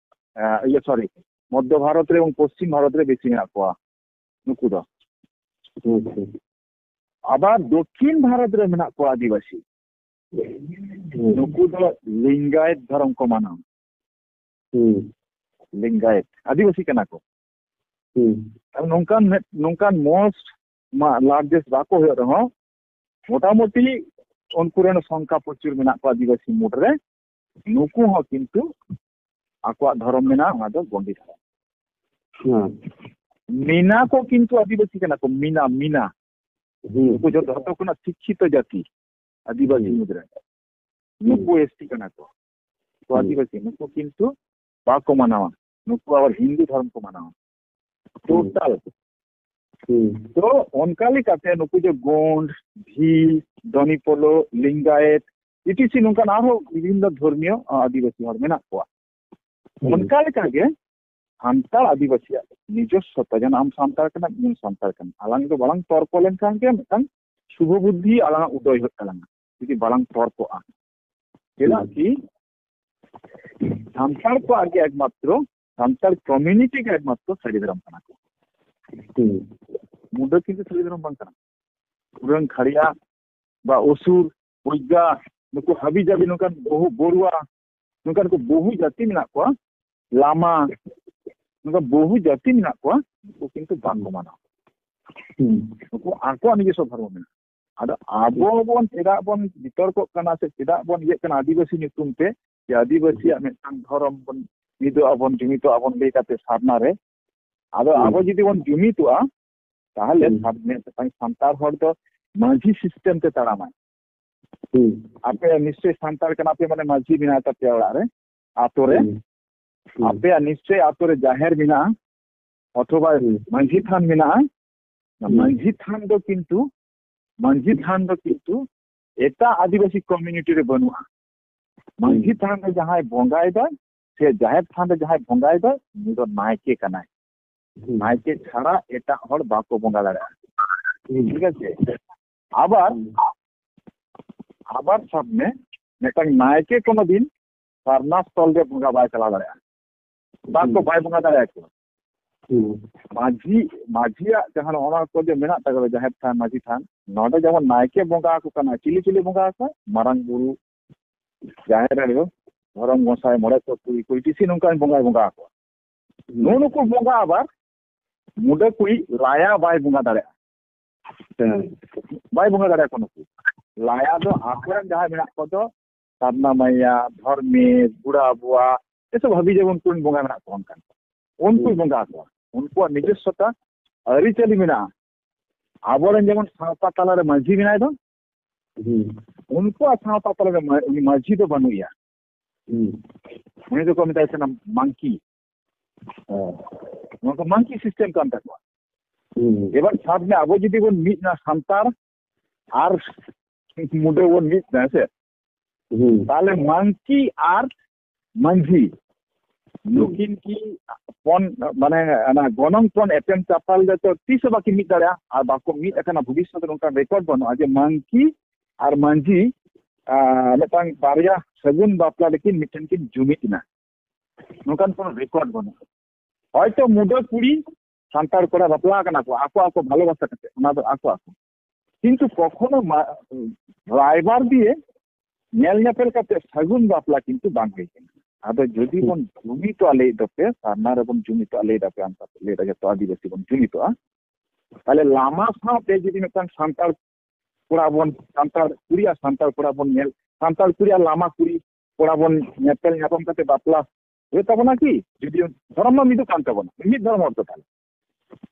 ᱮ, ᱤᱭᱟᱹ, ᱥᱚᱨᱤ, ᱢᱚᱫᱽᱫᱷᱚ ᱵᱷᱟᱨᱚᱛ ᱨᱮ ᱮᱵᱚᱝ ᱯᱚᱥᱪᱤᱢ ᱵᱷᱟᱨᱚᱛ ᱨᱮ ᱵᱮᱥᱤ ᱢᱮᱱᱟᱜ ᱠᱚᱣᱟ ᱱᱩᱠᱩ ᱫᱚ᱾ ᱟᱪᱪᱷᱟ᱾ ᱟᱵᱟᱨ ᱫᱚᱠᱠᱷᱤᱱ ᱵᱷᱟᱨᱚᱛ ᱨᱮ ᱢᱮᱱᱟᱜ ᱠᱚᱣᱟ ᱟᱹᱫᱤᱵᱟᱹᱥᱤ᱾ ᱦᱩᱸ᱾ ᱱᱩᱠᱩ ᱫᱚ ᱞᱤᱝᱜᱟᱭᱮᱛ ᱫᱷᱚᱨᱚᱢ ᱠᱚ ᱢᱟᱱᱟᱣᱟ᱾ ᱦᱩᱸ᱾ ᱞᱤᱝᱜᱟᱭᱮᱛ, ᱟᱹᱫᱤᱵᱟᱹᱥᱤ ᱠᱟᱱᱟ ᱠᱚ᱾ ᱦᱩᱸ᱾ ᱟᱨ ᱱᱚᱝᱠᱟᱱ ᱢᱤᱫ, ᱱᱚᱝᱠᱟᱱ most ᱢᱟ largest ᱵᱟᱠᱚ ᱦᱩᱭᱩᱜ ᱨᱮᱦᱚᱸ, ᱢᱚᱴᱟᱢᱩᱴᱤ ᱩᱱᱠᱩ ᱨᱮᱱ ᱥᱚᱝᱠᱷᱟ ᱯᱨᱚᱪᱩᱨ ᱢᱮᱱᱟᱜ ᱠᱚᱣᱟ ᱟᱹᱫᱤᱵᱟᱹᱥᱤ ᱢᱩᱫᱽ ᱨᱮ᱾ ᱱᱩᱠᱩ ᱦᱚᱸ ᱠᱤᱱᱛᱩ ᱟᱠᱚᱣᱟᱜ ᱫᱷᱚᱨᱚᱢ ᱢᱮᱱᱟᱜᱼᱟ, ᱚᱱᱟ ᱫᱚ ᱜᱚᱸᱰᱤ ᱫᱷᱚᱨᱚᱢ᱾ ᱦᱮᱸ᱾ ᱢᱤᱱᱟ ᱠᱚ ᱠᱤᱱᱛᱩ ᱟᱹᱫᱤᱵᱟᱹᱥᱤ ᱠᱟᱱᱟ ᱠᱚ, ᱢᱤᱱᱟ, ᱢᱤᱱᱟ᱾ ᱦᱩᱸ᱾ ᱱᱩᱠᱩ ᱡᱚᱛᱚ, ᱡᱚᱛᱚ ᱠᱷᱚᱱᱟᱜ ᱥᱤᱠᱠᱷᱤᱛᱚ ᱡᱟᱹᱛᱤ ᱟᱹᱫᱤᱵᱟᱹᱥᱤ ᱦᱩᱸ᱾ ᱢᱩᱫᱽ ᱨᱮ᱾ ᱦᱩᱸ᱾ ᱱᱩᱠᱩ ᱮᱥ ᱴᱤ ᱠᱟᱱᱟ ᱠᱚ᱾ ᱱᱩᱠᱩ ᱦᱩᱸ᱾ ᱟᱹᱫᱤᱵᱟᱹᱥᱤ, ᱱᱩᱠᱩ ᱠᱤᱱᱛᱩ ᱵᱟᱠᱚ ᱢᱟᱱᱟᱣᱟ᱾ ᱱᱩᱠᱩ ᱟᱵᱟᱨ ᱦᱤᱱᱫᱩ ᱫᱷᱚᱨᱚᱢ ᱠᱚ ᱢᱟᱱᱟᱣᱟ᱾ ᱦᱩᱸ᱾ ᱴᱳᱴᱟᱞ᱾ ᱦᱩᱸ᱾ ᱛᱚ, ᱚᱱᱠᱟ ᱞᱮᱠᱟᱛᱮ ᱱᱩᱠᱩ ᱡᱮ ᱜᱳᱱᱰ, ᱵᱷᱤᱞ, ᱫᱷᱚᱱᱤᱯᱚᱞᱚ, ᱞᱤᱝᱜᱟᱭᱮᱛ, ᱤᱴᱤᱥᱤ ᱱᱚᱝᱠᱟᱱ ᱟᱨᱦᱚᱸ ᱵᱤᱵᱷᱤᱱᱱᱚ ᱫᱷᱚᱨᱢᱤᱭᱚ, ᱟ, ᱟᱹᱫᱤᱵᱟᱹᱥᱤ ᱦᱚᱲ ᱢᱮᱱᱟᱜ ᱠᱚᱣᱟ᱾ ᱦᱩᱸ᱾ ᱚᱱᱠᱟ ᱞᱮᱠᱟᱜᱮ ᱥᱟᱱᱛᱟᱲ ᱟᱹᱫᱤᱵᱟᱹᱥᱤᱭᱟᱜ ᱱᱤᱡᱚᱥᱥᱚᱛᱟ, ᱡᱮᱱᱚ ᱟᱢ ᱥᱟᱱᱛᱟᱲ ᱠᱟᱱᱟᱢ, ᱤᱧ ᱥᱟᱱᱛᱟᱲ ᱠᱟᱱᱟ, ᱟᱞᱟᱝ ᱫᱚ ᱵᱟᱞᱟᱝ ᱛᱚᱨᱠᱚ ᱞᱮᱱᱠᱷᱟᱱ ᱜᱮ ᱢᱤᱫᱴᱟᱝ ᱥᱩᱵᱷᱚ ᱵᱩᱫᱽᱫᱷᱤ ᱟᱞᱟᱝᱟᱜ ᱩᱫᱚᱭ ᱦᱩᱭᱩᱜ ᱛᱟᱞᱟᱝᱟ, ᱡᱩᱫᱤ ᱵᱟᱞᱟᱝ ᱛᱚᱨᱠᱚᱜᱼᱟ᱾ ᱪᱮᱫᱟᱜ ᱦᱩᱸ᱾ ᱠᱤ ᱥᱟᱱᱛᱟᱲ ᱠᱚᱣᱟᱜ ᱜᱮ ᱮᱠᱢᱟᱛᱨᱚ, ᱥᱟᱱᱛᱟᱲ ᱠᱚᱢᱤᱭᱩᱱᱤᱴᱤ ᱜᱮ ᱮᱠᱢᱟᱛᱨᱚ ᱥᱟᱹᱨᱤ ᱫᱷᱚᱨᱚᱢ ᱠᱟᱱᱟ ᱠᱚ᱾ ᱦᱩᱸ᱾ ᱢᱩᱰᱟᱹ ᱠᱤᱱᱛᱩ ᱥᱟᱹᱨᱤ ᱫᱷᱚᱨᱚᱢ ᱵᱟᱝ ᱠᱟᱱᱟ᱾ ᱩᱨᱟᱹᱝ ᱠᱷᱟᱲᱤᱭᱟ ᱵᱟ ᱚᱥᱩᱨ, ᱵᱚᱭᱜᱟ, ᱱᱩᱠᱩ ᱦᱟᱹᱵᱤ ᱡᱟᱹᱵᱤ ᱱᱚᱝᱠᱟᱱ ᱵᱚᱦᱩ ᱵᱚᱨᱩᱣᱟ, ᱱᱚᱝᱠᱟᱱ ᱠᱚ ᱵᱚᱦᱩ ᱡᱟᱹᱛᱤ ᱢᱮᱱᱟᱜ ᱠᱚᱣᱟ, ᱞᱟᱢᱟ, ᱱᱚᱝᱠᱟ ᱵᱚᱦᱩ ᱡᱟᱹᱛᱤ ᱢᱮᱱᱟᱜ ᱠᱚᱣᱟ, ᱱᱩᱠᱩ ᱠᱤᱱᱛᱩ ᱵᱟᱝ ᱠᱚ ᱢᱟᱱᱟᱣᱟ᱾ ᱦᱩᱸ᱾ ᱱᱩᱠᱩ ᱟᱠᱚᱣᱟᱜ ᱱᱤᱡᱚᱥᱥᱚ ᱫᱷᱚᱨᱢᱚ ᱢᱮᱱᱟᱜᱼᱟ᱾ ᱟᱫᱚ ᱟᱵᱚ ᱵᱚᱱ ᱪᱮᱫᱟᱜ ᱵᱚᱱ ᱵᱤᱛᱚᱨᱠᱚᱜ ᱠᱟᱱᱟ ᱥᱮ ᱪᱮᱫᱟᱜ ᱵᱚᱱ ᱤᱭᱟᱹᱜ ᱠᱟᱱᱟ ᱟᱹᱫᱤᱵᱟᱹᱥᱤ ᱧᱩᱛᱩᱢ ᱛᱮ, ᱡᱮ ᱟᱹᱫᱤᱵᱟᱹᱥᱤᱭᱟᱜ ᱢᱤᱫᱴᱟᱝ ᱫᱷᱚᱨᱚᱢ ᱵᱚᱱ ᱢᱤᱫᱚᱜ ᱟᱵᱚᱱ, ᱡᱩᱢᱤᱫᱚᱜ ᱟᱵᱚᱱ ᱞᱟᱹᱭ ᱠᱟᱛᱮ ᱥᱟᱨᱱᱟ ᱨᱮ᱾ ᱟᱫᱚ ᱦᱩᱸ᱾ ᱟᱵᱚ ᱡᱩᱫᱤ ᱵᱚᱱ ᱡᱩᱢᱤᱫᱚᱜᱼᱟ, ᱛᱟᱦᱚᱞᱮ ᱦᱩᱸ᱾ ᱥᱟᱱ-, ᱢᱤᱫᱴᱟᱝ ᱥᱟᱱᱛᱟᱲ ᱦᱚᱲ ᱫᱚ ᱢᱟᱹᱡᱷᱤ ᱥᱤᱥᱴᱮᱢ ᱛᱮ ᱛᱟᱲᱟᱢᱟᱭ᱾ ᱦᱩᱸ᱾ ᱟᱯᱮ ᱱᱤᱥᱪᱚᱭ ᱥᱟᱱᱛᱟᱲ ᱠᱟᱱᱟ ᱯᱮ, ᱢᱟᱱᱮ ᱢᱟᱹᱡᱷᱤ ᱢᱮᱱᱟᱭ ᱛᱟᱯᱮᱭᱟ ᱚᱲᱟᱜ ᱨᱮ, ᱟᱛᱳ ᱨᱮ᱾ ᱦᱩᱸ᱾ ᱦᱩᱸ᱾ ᱟᱯᱮᱭᱟᱜ ᱱᱤᱥᱪᱚᱭ ᱟᱛᱳ ᱨᱮ ᱡᱟᱦᱮᱨ ᱢᱮᱱᱟᱜᱼᱟ, ᱚᱛᱷᱚᱵᱟ ᱦᱩᱸ᱾ ᱢᱟᱹᱡᱷᱤ ᱛᱷᱟᱱ ᱢᱮᱱᱟᱜᱼᱟ᱾ ᱦᱩᱸ᱾ ᱢᱟᱹᱡᱷᱤ ᱛᱷᱟᱱ ᱫᱚ ᱠᱤᱱᱛᱩ, ᱢᱟᱹᱡᱷᱤ ᱛᱷᱟᱱ ᱫᱚ ᱠᱤᱱᱛᱩ ᱮᱴᱟᱜ ᱟᱹᱫᱤᱵᱟᱹᱥᱤ ᱠᱚᱢᱤᱭᱩᱱᱤᱴᱤ ᱨᱮ ᱵᱟᱹᱱᱩᱜᱼᱟ᱾ ᱢᱟᱹᱡᱷᱤ ᱦᱩᱸ᱾ ᱛᱷᱟᱱ ᱨᱮ ᱡᱟᱦᱟᱸᱭ ᱵᱚᱸᱜᱟᱭᱮᱫᱟᱭ ᱥᱮ ᱡᱟᱦᱮᱨ ᱛᱷᱟᱱ ᱨᱮ ᱡᱟᱦᱟᱸᱭ ᱵᱚᱸᱜᱟᱭᱮᱫᱟᱭ, ᱩᱱᱤ ᱫᱚ ᱱᱟᱭᱠᱮ ᱠᱟᱱᱟᱭ᱾ ᱦᱩᱸ᱾ ᱱᱟᱭᱠᱮ ᱪᱷᱟᱲᱟ ᱮᱴᱟᱜ ᱦᱚᱲ ᱵᱟᱠᱚ ᱵᱚᱸᱜᱟ ᱫᱟᱲᱮᱭᱟᱜᱼᱟ᱾ ᱦᱩᱸ᱾ ᱴᱷᱤᱠ ᱟᱪᱷᱮ? ᱟᱵᱟᱨ, ᱦᱩᱸ᱾ ᱟᱵᱟᱨ ᱥᱟᱵ ᱢᱮ, ᱢᱤᱫᱴᱟᱝ ᱱᱟᱭᱠᱮ ᱠᱳᱱᱳ ᱫᱤᱱ ᱥᱟᱨᱱᱟ ᱥᱛᱷᱚᱞ ᱨᱮ ᱵᱚᱸᱜᱟ ᱵᱟᱭ ᱪᱟᱞᱟᱣ ᱫᱟᱲᱮᱭᱟᱜᱼᱟ, ᱵᱟᱠᱚ, ᱦᱩᱸ᱾ ᱵᱟᱭ ᱵᱚᱸᱜᱟ ᱫᱟᱲᱮᱭᱟᱠᱚᱣᱟ᱾ ᱦᱩᱸ᱾ ᱢᱟᱹᱡᱷᱤ, ᱢᱟᱹᱡᱷᱤᱭᱟᱜ ᱡᱟᱦᱟᱸ ᱱᱚᱜᱼᱚ ᱱᱚᱣᱟ ᱠᱚ ᱡᱮ ᱢᱮᱱᱟᱜ ᱛᱟᱠᱚᱣᱟ, ᱡᱟᱦᱮᱨ ᱛᱷᱟᱱ, ᱢᱟᱹᱡᱷᱤ ᱛᱷᱟᱱ, ᱱᱚᱰᱮ ᱡᱮᱢᱚᱱ ᱱᱟᱭᱠᱮ ᱵᱚᱸᱜᱟ ᱟᱠᱚ ᱠᱟᱱᱟ, ᱪᱤᱞᱤ ᱪᱤᱞᱤ ᱵᱚᱸᱜᱟ ᱟᱠᱚ? ᱢᱟᱨᱟᱝ ᱵᱩᱨᱩ, ᱡᱟᱦᱮᱨ ᱟᱭᱳ, ᱫᱷᱚᱨᱚᱢ ᱜᱚᱸᱥᱟᱭ, ᱢᱚᱬᱮ ᱠᱚ, ᱛᱩᱨᱩᱭ ᱠᱚ, ᱤᱴᱤᱥᱤ ᱱᱚᱝᱠᱟᱱ ᱵᱚᱸᱜᱟᱭ ᱵᱚᱸᱜᱟ ᱟᱠᱚᱣᱟ᱾ ᱦᱩᱸ᱾ ᱱᱩᱜᱼᱩ ᱱᱩᱠᱩ ᱵᱚᱸᱜᱟ ᱟᱵᱟᱨ ᱢᱩᱰᱟᱹ ᱠᱩᱭᱤᱡ ᱞᱟᱭᱟ ᱵᱟᱭ ᱵᱚᱸᱜᱟ ᱫᱟᱲᱮᱭᱟᱜᱼᱟ᱾ ᱦᱮᱸ᱾ ᱵᱟᱭ ᱵᱚᱸᱜᱟ ᱫᱟᱲᱮᱭᱟᱠᱚ ᱱᱩᱠᱩ᱾ ᱞᱟᱭᱟ ᱫᱚ ᱟᱠᱚᱨᱮᱱ ᱡᱟᱦᱟᱸᱭ ᱢᱮᱱᱟᱜ ᱠᱚ ᱫᱚ, ᱥᱟᱨᱱᱟ ᱢᱟᱭᱟ, ᱫᱷᱚᱨᱢᱮᱥ, ᱵᱩᱲᱟ ᱵᱩᱣᱟ, ᱮᱥᱚᱵ ᱦᱟᱹᱵᱤ ᱡᱟᱹᱵᱤ ᱩᱱᱠᱩ ᱨᱮᱱ ᱵᱚᱸᱜᱟ ᱢᱮᱱᱟᱜ ᱠᱚᱣᱟ ᱚᱱᱠᱟᱱ᱾ ᱩᱱᱠᱩᱭ ᱦᱩᱸ᱾ ᱵᱚᱸᱜᱟ ᱟᱠᱚᱣᱟ᱾ ᱩᱱᱠᱩᱣᱟᱜ ᱱᱤᱡᱚᱥᱥᱚᱛᱟ ᱟᱹᱨᱤᱪᱟᱹᱞᱤ ᱢᱮᱱᱟᱜᱼᱟ᱾ ᱟᱵᱚᱨᱮᱱ ᱡᱮᱢᱚᱱ ᱥᱟᱶᱛᱟ ᱛᱟᱞᱟᱨᱮ ᱢᱟᱹᱡᱷᱤ ᱢᱮᱱᱟᱭ ᱫᱚ, ᱦᱩᱸ᱾ ᱩᱱᱠᱩᱣᱟᱜ ᱥᱟᱶᱛᱟ ᱛᱟᱞᱟᱨᱮ ᱢᱟ-, ᱩᱱᱤ ᱢᱟᱹᱡᱷᱤ ᱫᱚ ᱵᱟᱹᱱᱩᱜ ᱮᱭᱟ᱾ ᱦᱩᱸ᱾ ᱩᱱᱤ ᱫᱚᱠᱚ ᱢᱮᱛᱟᱭ ᱠᱟᱱᱟ ᱢᱟᱝᱠᱤ᱾ ᱦᱮᱸ᱾ ᱱᱚᱣᱟ ᱫᱚ ᱢᱟᱝᱠᱤ ᱥᱤᱥᱴᱮᱢ ᱠᱟᱱ ᱛᱟᱠᱚᱣᱟ᱾ ᱦᱩᱸ᱾ ᱮᱵᱟᱨ ᱥᱟᱵ ᱢᱮ, ᱟᱵᱚ ᱡᱩᱫᱤ ᱵᱚᱱ ᱢᱤᱫ ᱮᱱᱟ, ᱥᱟᱱᱛᱟᱲ ᱟᱨ ᱢᱩᱰᱟᱹ ᱵᱚᱱ ᱢᱤᱫ ᱮᱱᱟ, ᱦᱮᱸ ᱥᱮ? ᱦᱩᱸ᱾ ᱛᱟᱦᱞᱮ ᱢᱟᱝᱠᱤ ᱟᱨ ᱢᱟᱹᱡᱷᱤ ᱦᱩᱸ᱾ ᱱᱩᱠᱤᱱ ᱠᱤ ᱯᱚᱱ, ᱢᱟᱱᱮ, ᱚᱱᱟ ᱜᱚᱱᱚᱝ ᱯᱚᱱ ᱮᱯᱮᱢ ᱪᱟᱯᱟᱞ ᱨᱮᱫᱚ ᱛᱤᱥ ᱦᱚᱸ ᱵᱟᱠᱤᱱ ᱢᱤᱫ ᱫᱟᱲᱮᱭᱟᱜᱼᱟ, ᱟᱨ ᱵᱟᱠᱚ ᱢᱤᱫ ᱟᱠᱟᱱᱟ, ᱵᱷᱚᱵᱤᱥᱥᱚᱛ ᱨᱮ ᱱᱚᱝᱠᱟᱱ ᱨᱮᱠᱚᱨᱰ ᱵᱟᱹᱱᱩᱜᱼᱟ ᱡᱮ ᱢᱟᱝᱠᱤ ᱟᱨ ᱢᱟᱹᱡᱷᱤ, ᱟᱨ ᱢᱤᱫᱴᱟᱝ ᱵᱟᱨᱭᱟ ᱥᱟᱹᱜᱩᱱ ᱵᱟᱯᱞᱟ ᱨᱮᱠᱤᱱ ᱢᱤᱫᱴᱮᱱ ᱠᱤᱱ ᱡᱩᱢᱤᱫ ᱮᱱᱟ, ᱱᱚᱝᱠᱟᱱ ᱠᱳᱱᱳ ᱨᱮᱠᱚᱨᱰ ᱵᱟᱹᱱᱩᱜᱼᱟ᱾ ᱦᱚᱭᱛᱚ ᱢᱩᱰᱟᱹ ᱠᱩᱲᱤ ᱥᱟᱱᱛᱟᱲ ᱠᱚᱲᱟ ᱵᱟᱯᱞᱟ ᱟᱠᱟᱱᱟ ᱠᱚ, ᱟᱠᱚ ᱟᱠᱚ ᱵᱷᱟᱞᱚᱵᱟᱥᱟ ᱠᱟᱛᱮ, ᱚᱱᱟ ᱫᱚ ᱟᱠᱚ ᱟᱠᱚ᱾ ᱠᱤᱱᱛᱩ ᱠᱚᱠᱷᱚᱱᱳ ᱢᱟ-, ᱨᱟᱭᱵᱟᱨ ᱫᱤᱭᱮ ᱧᱮᱞ ᱧᱮᱯᱮᱞ ᱠᱟᱛᱮ ᱥᱟᱹᱜᱩᱱ ᱵᱟᱯᱞᱟ ᱠᱤᱱᱛᱩ ᱵᱟᱝ ᱦᱩᱭ ᱠᱟᱱᱟ᱾ ᱟᱫᱚ ᱡᱩᱫᱤ ᱦᱩᱸ᱾ ᱵᱚᱱ ᱡᱩᱢᱤᱫᱚᱜᱼᱟ ᱞᱟᱹᱭ ᱫᱚᱯᱮ, ᱥᱟᱨᱱᱟ ᱨᱮᱵᱚᱱ ᱡᱩᱢᱤᱫᱚᱜᱼᱟ ᱞᱟᱹᱭ ᱫᱟᱯᱮ, ᱟᱢ ᱥᱟᱛᱮ ᱞᱟᱹᱭ ᱫᱟ ᱡᱚᱛᱚ ᱟᱹᱫᱤᱵᱟᱹᱥᱤ ᱵᱚᱱ ᱡᱩᱢᱤᱫᱚᱜᱼᱟ, ᱛᱟᱦᱞᱮ ᱞᱟᱢᱟ ᱥᱟᱶᱛᱮ ᱡᱩᱫᱤ ᱢᱤᱫᱴᱟᱝ ᱥᱟᱱᱛᱟᱲ ᱠᱚᱲᱟ ᱵᱚᱱ, ᱥᱟᱱᱛᱟᱲ ᱠᱩᱲᱤ ᱟᱨ ᱥᱟᱱᱛᱟᱲ ᱠᱚᱲᱟ ᱵᱚᱱ ᱧᱮᱞ, ᱥᱟᱱᱛᱟᱲ ᱠᱩᱲᱤ ᱟᱨ ᱞᱟᱢᱟ ᱠᱩᱲᱤ ᱠᱚᱲᱟ ᱵᱚᱱ ᱧᱮᱯᱮᱞ ᱧᱟᱯᱟᱢ ᱠᱟᱛᱮ ᱵᱟᱯᱞᱟ ᱦᱩᱭᱩᱜ ᱛᱟᱵᱚᱱᱟ ᱠᱤ? ᱡᱩᱫᱤ ᱫᱷᱚᱨᱚᱢ ᱢᱟ ᱢᱤᱫᱚᱜ ᱠᱟᱱ ᱛᱟᱵᱚᱱᱟ, ᱢᱤᱫ ᱫᱷᱚᱨᱚᱢ ᱦᱚᱲ ᱫᱚ ᱛᱟᱦᱞᱮ,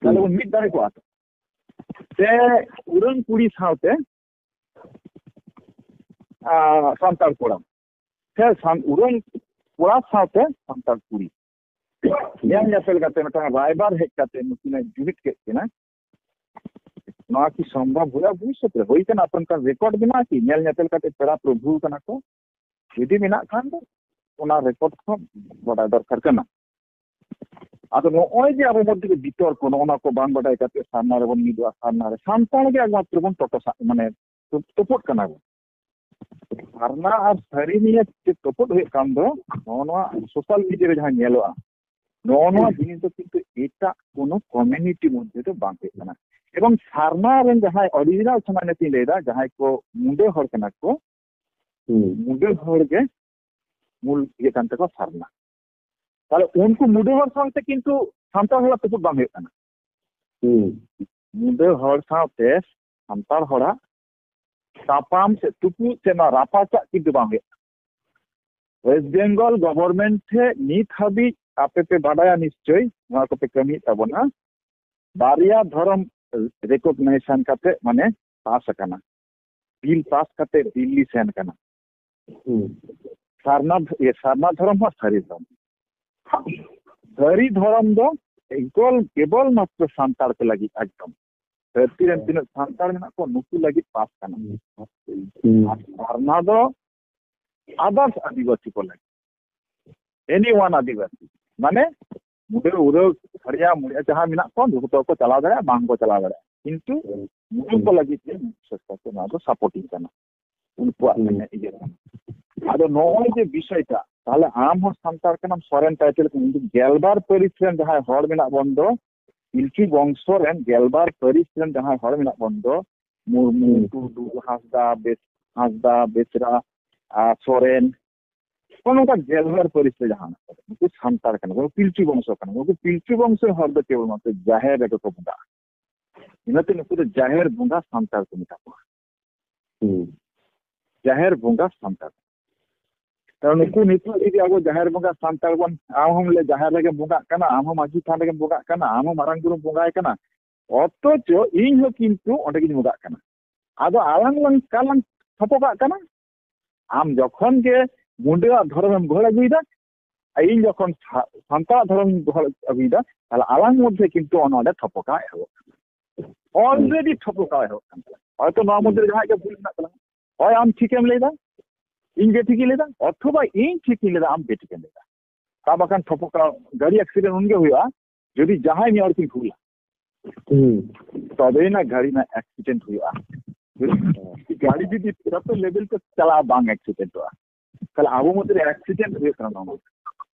ᱛᱟᱦᱞᱮ ᱦᱩᱸ᱾ ᱵᱚᱱ ᱢᱤᱫ ᱫᱟᱲᱮ ᱠᱚᱜᱼᱟ ᱛᱚ᱾ ᱥᱮ ᱩᱨᱟᱹᱝ ᱠᱩᱲᱤ ᱥᱟᱶᱛᱮ, ᱟᱸ, ᱥᱟᱱᱛᱟᱲ ᱠᱚᱲᱟ, ᱥᱮ ᱥᱟᱱ-, ᱩᱨᱟᱹᱝ ᱠᱚᱲᱟ ᱥᱟᱶᱛᱮ ᱥᱟᱱᱛᱟᱲ ᱠᱩᱲᱤ ᱧᱮᱞ ᱧᱮᱯᱮᱞ ᱠᱟᱛᱮ ᱢᱤᱫᱴᱟᱝ ᱨᱟᱭᱵᱟᱨ ᱦᱮᱡ ᱠᱟᱛᱮ ᱱᱩᱠᱤᱱᱮ ᱡᱩᱢᱤᱫ ᱠᱮᱫ ᱠᱤᱱᱟ, ᱱᱚᱣᱟ ᱠᱤ ᱥᱚᱢᱵᱷᱚᱵ ᱦᱩᱭᱩᱜᱼᱟ? ᱵᱷᱚᱵᱤᱥᱥᱚᱛ ᱨᱮ ᱦᱩᱭ ᱠᱟᱱᱟ, ᱟᱯᱮ ᱚᱱᱠᱟᱱ ᱨᱮᱠᱚᱨᱰ ᱢᱮᱱᱟᱜᱼᱟ ᱠᱤ? ᱧᱮᱞ ᱧᱮᱯᱮᱞ ᱠᱟᱛᱮ ᱯᱮᱲᱟ ᱯᱨᱚᱵᱷᱩ ᱠᱟᱱᱟ ᱠᱚ, ᱡᱩᱫᱤ ᱢᱮᱱᱟᱜ ᱠᱷᱟᱱ ᱫᱚ ᱚᱱᱟ ᱨᱮᱠᱚᱨᱰ ᱦᱚᱸ ᱵᱟᱰᱟᱭ ᱫᱚᱨᱠᱟᱨ ᱠᱟᱱᱟ᱾ ᱟᱫᱚ ᱱᱚᱜᱼᱚᱭ ᱡᱮ ᱟᱵᱚ ᱢᱚᱫᱽᱫᱷᱮ ᱨᱮ ᱵᱤᱛᱚᱨᱠᱚ, ᱱᱚᱜᱼᱚ ᱱᱚᱣᱟ ᱠᱚ ᱵᱟᱝ ᱵᱟᱰᱟᱭ ᱠᱟᱛᱮ ᱥᱟᱨᱱᱟ ᱨᱮᱵᱚᱱ ᱢᱤᱫᱚᱜᱼᱟ, ᱥᱟᱨᱱᱟ ᱨᱮ ᱥᱟᱱᱛᱟᱲ ᱜᱮ ᱮᱠᱢᱟᱛᱨᱚ ᱵᱚᱱ ᱴᱚᱴᱚ ᱥᱟ-, ᱢᱟᱱᱮ ᱛᱩ-, ᱛᱩᱯᱩᱫ ᱠᱟᱱᱟ ᱵᱚᱱ᱾ ᱥᱟᱨᱱᱟ ᱟᱨ ᱥᱟᱹᱨᱤ ᱱᱤᱭᱮ ᱪᱮᱫ ᱛᱩᱯᱩᱫ ᱦᱩᱭᱩᱜ ᱠᱟᱱ ᱫᱚ, ᱱᱚᱜᱼᱚ ᱱᱚᱣᱟ ᱥᱳᱥᱟᱞ ᱢᱤᱰᱤᱭᱟ ᱨᱮ ᱡᱟᱦᱟᱸ ᱧᱮᱞᱚᱜᱼᱟ, ᱱᱚᱜᱼᱚ ᱱᱚᱣᱟ ᱦᱩᱸ᱾ ᱡᱤᱱᱤᱥ ᱫᱚ ᱠᱤᱱᱛᱩ ᱮᱴᱟᱜ ᱠᱳᱱᱳ ᱠᱚᱢᱤᱭᱩᱱᱤᱴᱤ ᱢᱚᱫᱽᱫᱷᱮ ᱫᱚ ᱵᱟᱝ ᱦᱩᱭᱩᱜ ᱠᱟᱱᱟ᱾ ᱮᱵᱚᱝ ᱥᱟᱨᱱᱟ ᱨᱮᱱ ᱡᱟᱦᱟᱸᱭ ᱚᱨᱤᱡᱤᱱᱟᱞ ᱥᱚᱢᱟᱡᱽ ᱱᱤᱭᱟᱹᱧ ᱞᱟᱹᱭᱫᱟ, ᱡᱟᱦᱟᱸᱭ ᱠᱚ ᱢᱩᱰᱟᱹ ᱦᱚᱲ ᱠᱟᱱᱟ ᱠᱚ, ᱦᱩᱸ᱾ ᱢᱩᱰᱟᱹ ᱦᱚᱲ ᱜᱮ ᱢᱩᱞ ᱤᱭᱟᱹ ᱠᱟᱱ ᱛᱟᱠᱚᱣᱟ ᱥᱟᱨᱱᱟ᱾ ᱛᱟᱦᱞᱮ ᱩᱱᱠᱩ ᱢᱩᱰᱟᱹ ᱦᱚᱲ ᱥᱟᱶᱛᱮ ᱠᱤᱱᱛᱩ ᱥᱟᱱᱛᱟᱲ ᱦᱚᱲᱟᱜ ᱛᱩᱯᱩᱫ ᱵᱟᱝ ᱦᱩᱭᱩᱜ ᱠᱟᱱᱟ᱾ ᱦᱩᱸ᱾ ᱢᱩᱰᱟᱹ ᱦᱚᱲ ᱥᱟᱶᱛᱮ ᱥᱟᱱᱛᱟᱲ ᱦᱚᱲᱟᱜ ᱛᱟᱯᱟᱢ ᱥᱮ ᱛᱩᱯᱩᱫ ᱥᱮ ᱱᱚᱣᱟ ᱨᱟᱯᱟᱪᱟᱜ ᱠᱤᱱᱛᱩ ᱵᱟᱝ ᱦᱩᱭᱩᱜ ᱠᱟᱱᱟ᱾ ᱳᱭᱮᱥᱴ ᱵᱮᱝᱜᱚᱞ ᱜᱚᱵᱷᱚᱨᱱᱢᱮᱱᱴ ᱴᱷᱮᱱ ᱱᱤᱛ ᱦᱟᱹᱵᱤᱡ ᱟᱯᱮ ᱯᱮ ᱵᱟᱰᱟᱭᱟ ᱱᱤᱥᱪᱳᱭ, ᱱᱚᱣᱟ ᱠᱚᱯᱮ ᱠᱟᱹᱢᱤᱭᱮᱫ ᱛᱟᱵᱚᱱᱟ, ᱵᱟᱨᱭᱟ ᱫᱷᱚᱨᱚᱢ ᱨᱮᱠᱚᱜᱱᱟᱭᱡᱮᱥᱚᱱ ᱠᱟᱛᱮ ᱢᱟᱱᱮ ᱯᱟᱥ ᱟᱠᱟᱱᱟ, ᱵᱤᱞ ᱯᱟᱥ ᱠᱟᱛᱮ ᱫᱤᱞᱞᱤ ᱥᱮᱱ ᱠᱟᱱᱟ᱾ ᱦᱩᱸ᱾ ᱥᱟᱨᱱᱟ ᱫᱷ-, ᱤᱭᱟᱹ, ᱥᱟᱨᱱᱟ ᱫᱷᱚᱨᱚᱢ ᱦᱚᱸ ᱥᱟᱹᱨᱤ ᱫᱷᱚᱨᱚᱢ᱾ ᱥᱟᱹᱨᱤ ᱫᱷᱚᱨᱚᱢ ᱫᱚ ᱮᱠᱚᱞ, ᱠᱮᱵᱚᱞ ᱢᱟᱛᱨᱚ ᱥᱟᱱᱛᱟᱲ ᱠᱚ ᱞᱟᱹᱜᱤᱫ ᱮᱠᱫᱚᱢ᱾ ᱫᱷᱟᱹᱨᱛᱤ ᱨᱮᱱ ᱛᱤᱱᱟᱹᱜ ᱥᱟᱱᱛᱟᱲ ᱢᱮᱱᱟᱜ ᱠᱚᱣᱟ, ᱱᱩᱠᱩ ᱞᱟᱹᱜᱤᱫ ᱯᱟᱥ ᱠᱟᱱᱟ᱾ ᱦᱩᱸ᱾ ᱟᱨ ᱥᱟᱨᱱᱟ ᱫᱚ others ᱟᱹᱫᱤᱵᱟᱹᱥᱤ ᱠᱚ ᱞᱟᱹᱜᱤᱫ, anyone ᱟᱹᱫᱤᱵᱟᱹᱥᱤ, ᱢᱟᱱᱮ ᱢᱩᱰᱟᱹ ᱩᱨᱟᱹ ᱠᱷᱟᱲᱭᱟ ᱢᱩᱲᱭᱟ ᱡᱟᱦᱟᱸ ᱢᱮᱱᱟᱜ ᱠᱚᱣᱟ, ᱡᱚᱛᱚ ᱠᱚ ᱪᱟᱞᱟᱣ ᱫᱟᱲᱮᱭᱟᱜᱼᱟ, ᱵᱟᱝ ᱠᱚ ᱪᱟᱞᱟᱣ ᱫᱟᱲᱮᱭᱟᱜᱼᱟ, ᱠᱤᱱᱛᱩ ᱢᱩᱰᱟᱹ ᱠᱚ ᱞᱟᱹᱜᱤᱫ ᱛᱮ ᱥᱚᱨᱠᱟᱨ ᱠᱚ ᱱᱚᱣᱟ ᱫᱚ supporting ᱠᱟᱱᱟ, ᱩᱱᱠᱩᱣᱟᱜ ᱦᱩᱸ᱾ ᱢᱟᱱᱮ ᱤᱭᱟᱹ ᱠᱟᱱᱟ᱾ ᱟᱫᱚ ᱱᱚᱜᱼᱚᱭ ᱡᱮ ᱵᱤᱥᱚᱭᱴᱟ, ᱛᱟᱦᱞᱮ ᱟᱢ ᱦᱚᱸ ᱥᱟᱱᱛᱟᱲ ᱠᱟᱱᱟᱢ, ᱥᱚᱨᱮᱱ title ᱠᱟᱱᱟᱢ, ᱠᱤᱱᱛᱩ ᱜᱮᱞᱵᱟᱨ ᱯᱟᱹᱨᱤᱥ ᱨᱮᱱ ᱡᱟᱦᱟᱸᱭ ᱦᱚᱲ ᱢᱮᱱᱟᱜ ᱵᱚᱱ ᱫᱚ, ᱯᱤᱞᱪᱩ ᱵᱚᱝᱥᱚ ᱨᱮᱱ ᱜᱮᱞᱵᱟᱨ ᱯᱟᱹᱨᱤᱥ ᱨᱮᱱ ᱡᱟᱦᱟᱸᱭ ᱦᱚᱲ ᱢᱮᱱᱟᱜ ᱵᱚᱱ ᱫᱚ, ᱢᱩᱨᱢᱩ, ᱦᱩᱸ᱾ ᱴᱩᱰᱩ, ᱦᱟᱸᱥᱫᱟ, ᱵᱮᱥ-, ᱦᱟᱸᱥᱫᱟ, ᱵᱮᱥᱨᱟ, ᱟᱨ ᱥᱚᱨᱮᱱ, ᱱᱚᱜᱼᱚ ᱱᱚᱝᱠᱟ ᱜᱮᱞᱵᱟᱨ ᱯᱟᱹᱨᱤᱥ ᱨᱮ ᱡᱟᱦᱟᱸ ᱢᱮᱱᱟᱜ ᱠᱚᱣᱟ, ᱱᱩᱠᱩ ᱥᱟᱱᱛᱟᱲ ᱠᱟᱱᱟ ᱠᱚ, ᱱᱩᱠᱩ ᱯᱤᱞᱪᱩ ᱵᱚᱝᱥᱚ ᱠᱟᱱᱟ ᱠᱚ, ᱱᱩᱠᱩ ᱯᱤᱞᱪᱩ ᱵᱚᱝᱥᱚ ᱦᱚᱲ ᱫᱚ ᱠᱮᱵᱚᱞ ᱢᱟᱛᱨᱚ ᱡᱟᱦᱮᱨ ᱨᱮᱜᱮ ᱠᱚ ᱵᱚᱸᱜᱟᱜᱼᱟ᱾ ᱤᱱᱟᱹᱛᱮ ᱱᱩᱠᱩ ᱫᱚ ᱡᱟᱦᱮᱨ ᱵᱚᱸᱜᱟ ᱥᱟᱱᱛᱟᱲ ᱠᱚ ᱢᱮᱛᱟ ᱠᱚᱣᱟ᱾ ᱦᱩᱸ᱾ ᱡᱟᱦᱮᱨ ᱵᱚᱸᱜᱟ ᱥᱟᱱᱛᱟᱲ᱾ ᱠᱟᱨᱚᱱ ᱱᱩᱠᱩ ᱱᱤᱛᱚᱜ ᱡᱩᱫᱤ ᱟᱵᱚ ᱡᱟᱦᱮᱨ ᱵᱚᱸᱜᱟ ᱥᱟᱱᱛᱟᱲ ᱵᱚᱱ, ᱟᱢ ᱦᱚᱸᱢ ᱞᱟᱹᱭ ᱡᱟᱦᱮᱨ ᱨᱮᱜᱮᱢ ᱵᱚᱸᱜᱟᱜ ᱠᱟᱱᱟ, ᱟᱢ ᱦᱚᱸ ᱢᱟᱹᱡᱷᱤ ᱛᱷᱟᱱ ᱨᱮᱜᱮᱢ ᱵᱚᱸᱜᱟᱜ ᱠᱟᱱᱟ, ᱟᱢ ᱦᱚᱸ ᱢᱟᱨᱟᱝ ᱵᱩᱨᱩᱢ ᱵᱚᱸᱜᱟᱭ ᱠᱟᱱᱟ, ᱚᱛᱷᱚᱪᱚ ᱤᱧ ᱦᱚᱸ ᱠᱤᱱᱛᱩ ᱚᱸᱰᱮ ᱜᱤᱧ ᱵᱚᱸᱜᱟᱜ ᱠᱟᱱᱟ᱾ ᱟᱫᱚ ᱟᱞᱟᱝ ᱞᱟᱝ ᱠᱟᱞᱟᱝ ᱛᱷᱚᱯᱚᱠᱟᱜ ᱠᱟᱱᱟ᱾ ᱟᱢ ᱡᱚᱠᱷᱚᱱ ᱜᱮ ᱢᱩᱱᱰᱟᱹᱣᱟᱜ ᱫᱷᱚᱨᱚᱢᱮᱢ ᱜᱚᱦᱚᱲ ᱟᱹᱜᱩᱭᱮᱫᱟ, ᱟᱨ ᱤᱧ ᱡᱚᱠᱷᱚᱱ ᱥᱟ-, ᱥᱟᱱᱛᱟᱲᱟᱜ ᱫᱷᱚᱨᱚᱢᱤᱧ ᱜᱚᱦᱚᱲ ᱟᱹᱜᱩᱭᱮᱫᱟ, ᱛᱟᱦᱞᱮ ᱟᱞᱟᱝ ᱢᱚᱫᱽᱫᱷᱮ ᱠᱤᱱᱛᱩ ᱚᱱᱟ ᱚᱸᱰᱮ ᱛᱷᱚᱯᱚᱠᱟᱣ ᱮᱦᱚᱵᱚᱜ ᱠᱟᱱᱟ᱾ Already ᱛᱷᱚᱯᱚᱠᱟᱣ ᱮᱦᱚᱵᱚᱜ ᱠᱟᱱ ᱛᱟᱞᱟᱝᱟ᱾ ᱦᱚᱭᱛᱚ ᱱᱚᱣᱟ ᱢᱚᱫᱽᱫᱷᱮ ᱨᱮ ᱡᱟᱦᱟᱸᱭᱟᱜ ᱜᱮ ᱵᱷᱩᱞ ᱢᱮᱱᱟᱜ ᱛᱟᱞᱟᱝᱟ, ᱦᱚᱭ ᱟᱢ ᱴᱷᱤᱠᱮᱢ ᱞᱟᱹᱭᱫᱟ, ᱤᱧ ᱵᱮᱴᱷᱤᱠᱤᱧ ᱞᱟᱹᱭᱫᱟ, ᱚᱛᱷᱚᱵᱟ ᱤᱧ ᱴᱷᱤᱠᱤᱧ ᱞᱟᱹᱭᱫᱟ, ᱟᱢ ᱵᱮᱴᱷᱤᱠᱮᱢ ᱞᱟᱹᱭᱫᱟ᱾ ᱥᱟᱵ ᱟᱠᱟᱱ ᱛᱷᱚᱯᱚᱠᱟᱣ, ᱜᱟᱹᱰᱤ accident ᱩᱱᱜᱮ ᱦᱩᱭᱩᱜᱼᱟ, ᱡᱩᱫᱤ ᱡᱟᱦᱟᱸᱭ ᱢᱤᱫ ᱦᱚᱲ ᱠᱤᱱ ᱵᱷᱩᱞᱟ, ᱦᱩᱸ᱾ ᱛᱚᱵᱮᱭᱮᱱᱟ ᱜᱟᱹᱰᱤ ᱨᱮᱱᱟᱜ accident ᱦᱩᱭᱩᱜᱼᱟ᱾ ᱜᱟᱹᱰᱤ ᱡᱩᱫᱤ proper level ᱛᱮ ᱪᱟᱞᱟᱜᱼᱟ, ᱵᱟᱝ accidentᱚᱜᱼᱟ᱾ ᱛᱟᱦᱞᱮ ᱟᱵᱚ ᱢᱚᱫᱽᱫᱷᱮ ᱨᱮ accident ᱦᱩᱭᱩᱜ ᱠᱟᱱᱟ ᱱᱚᱣᱟ᱾